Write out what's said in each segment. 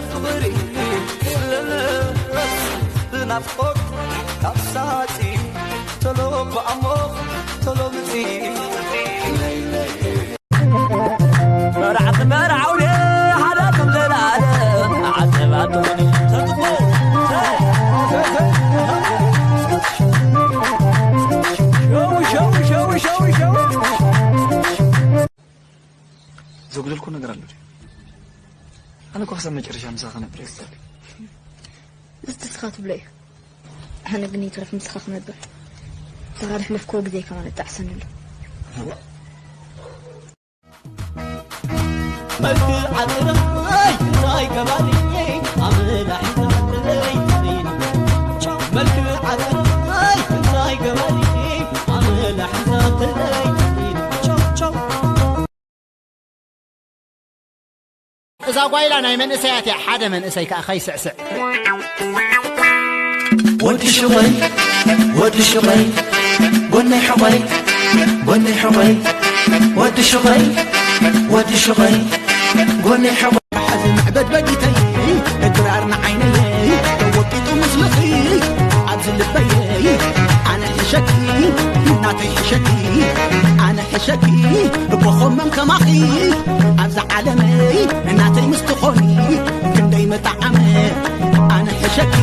ፍቕሪ ስለለስ ብናፍቆት ካብ ሳጺ ቶሎ ብኣሞኽ ቶሎ ምጺ መርዓት መርዓውነ ሓደ ከም ዘላለም ዓጸባ ትኹኒ ተጥፎ ሸው ሸው ሸው ሸው ሸው ዘጉደልኩ ነገር ኣሎ ድዩ? ኣነ እኮ ክሳብ መጨረሻ ምሳኻ ክነብር እየ ዝደሊ። እዚ ንስኻ ትብሎ እዩ። ኣነ ግን ይትረፍ ምሳኻ ክነብር። ብዛዕባ ዘሕለፍክዎ ግዜ ከማን እጣዕሰኒ ኣሎ። መልክዕ ዓጥርይ እንታይ ገባርየ ኣመላ ሒዛትለይ ትሪን መልክዕ ዓጥርይ እንታይ ገባርየ ኣመላ ሒዛትለይ ትሪን ቸው ቸው እዛ ጓይላ ናይ መንእሰያት እያ ሓደ መንእሰይ ከኣ ከይስዕስዕ ወዲ ሽኾይ ወዲ ሽኾይ ጎነይ ሕኾይ ጎነይ ሕኾይ ወዲ ሽኾይ ወዲ ሽኾይ ጎነይ ሕኾይ ሓዚ ምዕበድ በጊተይ እድራር ንዓይነይ ተወቂጡ ምስልኺ ኣብዚ ልበይ ኣነ ሕሸኪ ናተይ ሕሸኪ ኣነ ሕሸኪ እኮ ኸመን ከማኺ ኣብዛ ዓለመይ እናተይ ምስ ትኾኒ ክንደይ ምጠዓመ ኣነ ሕሸኪ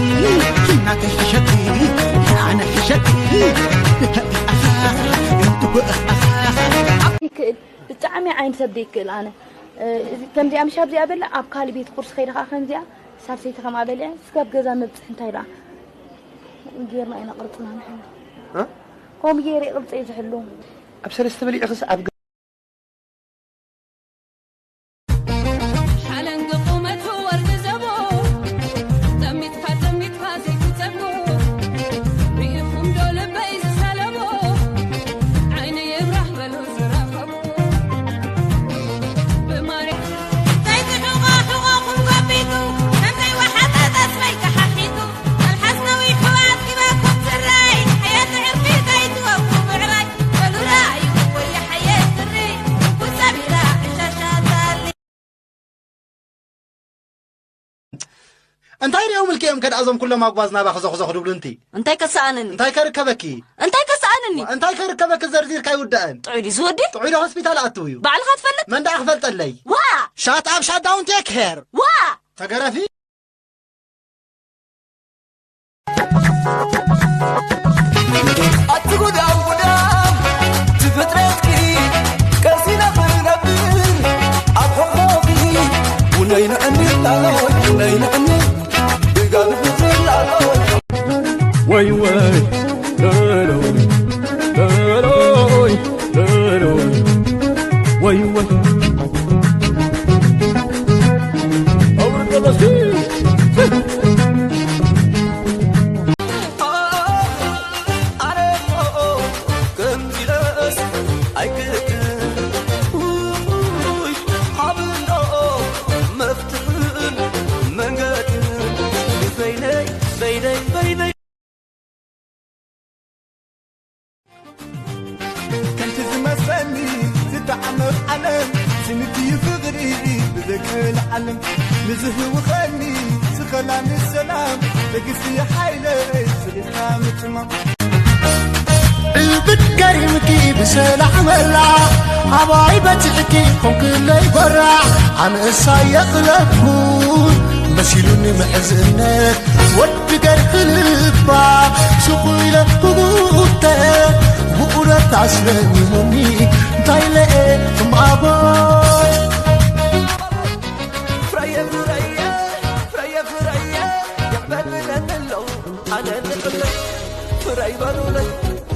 እናተይ ሕሸኪ ኣነ ሕሸኪ ይክእል ብጣዕሚ ዓይኒ ሰብ ዘይክእል ኣነ ከምዚኣ ምሽ ኣብዚኣ በላ ኣብ ካሊ ቤት ቁርሲ ከይደ ከዓ ከምዚኣ ሳልሰይቲ ከምኣ በሊዐ ስጋብ ገዛ መብፅሕ እንታይ ደኣ ጌርና ኢና ቅርፅና ንሕና ከምኡ ገይረ ቅርፀይ ዝሕሉ ኣብ ሰለስተ በሊዕኽስ ኣብ ሓለንጊ ቁመቱ ወርዲ ዘቦ ጠሚትካ ጠሚትካ ዘይትፀግቦ ርኢኹም ዶ ልበይ ዝሰለቦ ዓይኒ ይብራህ በሉ ዝራኸቡ ብማርያም እንታይ ትሕቆ ሕቆኹም ጎቢጡ ከምዘይ ወሓጠ ተስፋይ ተሓሒጡ መልሓስ ነዊሑ ኣኪበኩም ዝራይ ሓየት ዕርፊ ዘይትወቁ ብዕራይ በሉ ራእይኩም ወየ ሓየት ዝሪ እንታይ ሪኦም ልክኦም ከድኣ እዞም ኩሎም ኣጓዝ ናባኺ ዞኽዞኽ ድብሉ እንቲ? እንታይ ከሰኣነኒ? እንታይ ከርከበኪ? እንታይ ከሰኣነኒ? እንታይ ከርከበኪ ዘርዚርካ ኣይውዳእን። ጥዑይ ድዩ ዝወዲ? ጥዑይ ዶ ሆስፒታል ኣትው እዩ? ባዕልኻ ትፈልጥ? መን ደኣ ክፈልጠለይ? ዋ! Shut up, shut down, take care! ዋ! ተገረፊ። ኣቲ ጉዳም ጉዳም ትፍጥረትኪ ቀሲና ክንነብር ኣብ ሕቖኺ ውነይ ንዕኒ ላሎይ ውነይ ንዕኒ ድጋሚ ፍትሪ ላሎይ ወይ ወይ ሎሎይ ሎሎይ ሎሎይ ወይ ወይ ከምቲ ዝመሰኒ ዝተዓመቕ ዓለም ስንድዩ ፍቕሪ ብዘይክእል ዓለም ንዝህውኸኒ ስኸላ ንሰላም ትዕግስቲ ሓይለይ ስሪትካ ምጽማም ዕብድ ገሪምኪ ብሰላዕ መላዕ ኣባይ በቲሕኪ ኮንክለይ በራዕ ኣንእሳ የቕለብኩን መሲሉኒ ምሕዝነት ወዲ ገርሂ ልባ ሱቕ ኢለ ክጉተ ብኡረት ኣስለሚሙኒ እንታይ ለኤ እምኣቦይ ፍረየ ፍረየ ፍረየ ፍረየ ይዕበብለኒ ኣለዉ ኣነ ንቕለ ፍረ ይበሉለይ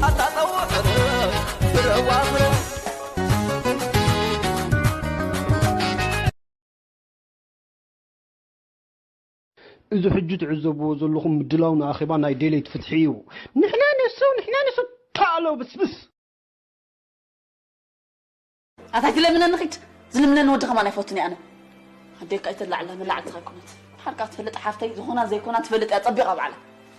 ኣታ ጠውዕረ ፍረዋ ፍረ እዚ ሕጂ ትዕዘብዎ ዘለኹም ምድላው ንኣኼባ ናይ ዴሌት ፍትሒ እዩ። ንሕና ንሱ ንሕና ንሱ ታሎ ብስብስ። ኣታ ኣይትለምነኒ ኺድ ዝልምነኒ ወዲ ኸማን ኣይፈቱን እየ ኣነ ኣደይ እካ ኣይተላዕላ መላዕልትኻ ኣይኮነት ሓርካ ትፈልጥ ሓፍተይ ዝኾና ዘይኮና ትፈልጥ እያ ጸቢቓ ባዕላ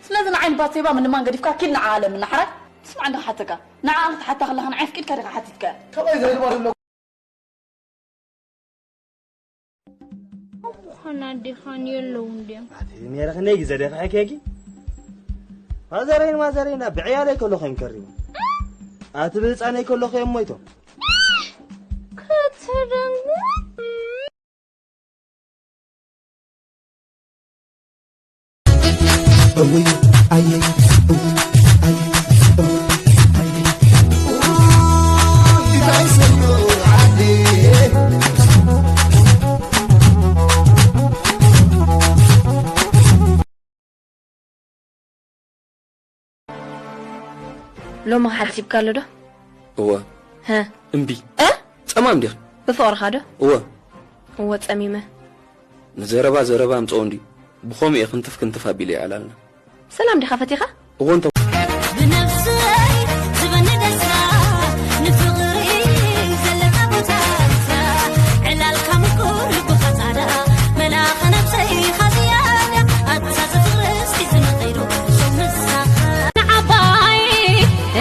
ስለዚ ንዓይ ንባሴባ ምልማን ገዲፍካ ኪድ ንዓ ለምና ሓራይ ትስማዕ እንዳ ክሓተካ ንዓ ክትሓታ ከለኻ ንዓይ ኣፍቂድካ ዲኻ ሓቲትካያ ካባይ ዘልባ ዘሎ ኾና ዲኻን የለውን ድዮም? ኣቲ ሜረ ክንደይ ግዜ ዲኻ ሕኬኪ? ማዘረይን ማዘረይን ኣብ ብዕያለይ ከለኹ እዮም ከሪቦም። ኣቲ ብህፃነይ ከለኹ እዮም ሞይቶም። ከተደንግጥ። እውይ ኣየ እውይ ኣየ እውይ ኣየ ሎሚ ሓሲብካ ኣሎ ዶ? እወ። ሀ? እምቢ። እ? ጸማም ዲኺ? ብፍቕርኻ ዶ? እወ። እወ ጸሚመ። ንዘረባ ዘረባ ኣምጽኦ እንድዩ። ብኸምኡ እየ ክንትፍ ክንትፍ ኣቢለ ይኣላልና። ሰላም ዲኻ ፈቲኻ? እወ እንተ ብነብሰይ ዝበኒ ደስታ፣ ንፍቕሪ ዘለና ቦታ ኤርትራ። ዕላልካ ምቁር ልብኻ ጻዕዳ፣ መልኣኸ ነብሰይ ኢኻ ዝያዳ። ኣታ ዝፍቕሪ እስኪ ዝንቐይዶ፣ ሸው ምሳኻ። ንዓባይ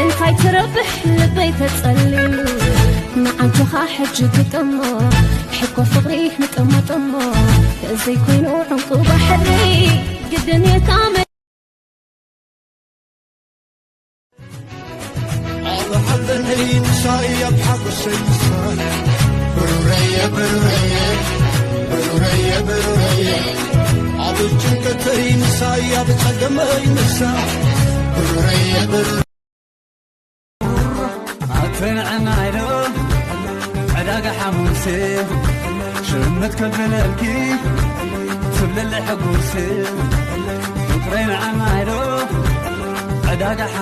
እንታይ ትረብሕ ልበይ ተጸልዩ። ንዓንቱኻ ሕጂ ግጠሞ፣ ሕኮ ፍቕሪ ንጠማጠሞ። ዘይኮይኑ ዕንቁ ባሕሪ ግድን እየ ታመ- ኣብ ሓዘነይ ምሳይ፣ ኣብ ሓጎሰይ ምሳይ። ብሩረየ፣ ብሩረየ፣ ብሩረየ፣ ብሩረየ። ኣብ ጭንቀተይ ምሳይ፣ ኣብ ጸገመይ ምሳይ። ብሩረየ፣ ብሩረየ። ኣትንዕናይ ዶ ዕዳጋ ሓሙስ ሽምት ከብለልኪ ትብልሊ ሕጉስ ፍቅረይ ንዓናይ ዶ ዕዳጋ ሓሙስ